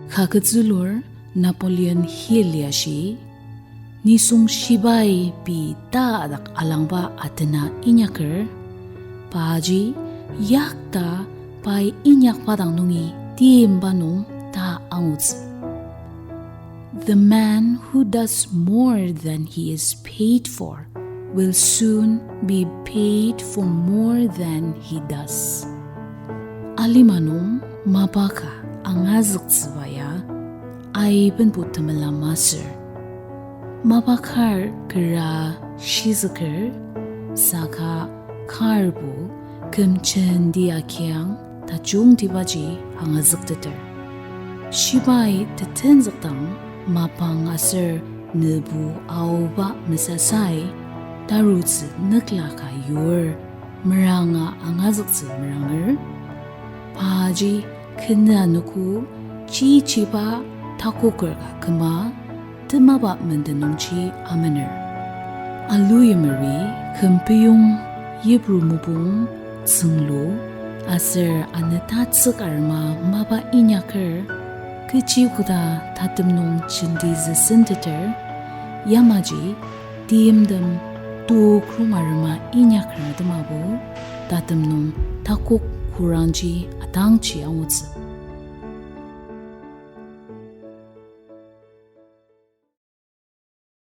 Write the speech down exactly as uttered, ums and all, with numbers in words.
Kaketzülur Napoleon Hill-i ashi, nisung shibai pei ta dak alangba atena inyaker, paji yakta pai inyakba dang nungi timba nung ta angutsü. The man who does more than he is paid for will soon be paid for more than he does. Alima nung mapa ka angazüktsüba ya aibenbo temela masür. Mapa kar kera shizüker, saka karbo küm jenti agiang tajungtibaji angazükteter. Shibai tetenzükdang mapang aser nübu aoba mesasai tarutsü nükla ka yur meranga angazüktsü meranger, paji kenü anogo chichiba takoker ka küma temaba menden nungji amener. Aluyimeri küm peyong yipru mopung tsünglu aser anü tatsük arema mapa inyaker, kechi koda tatem nung jenti züsenteter, yamaji timtem tukrong arema inyaker temabo tatem nung takok kurangji atangji angutsü.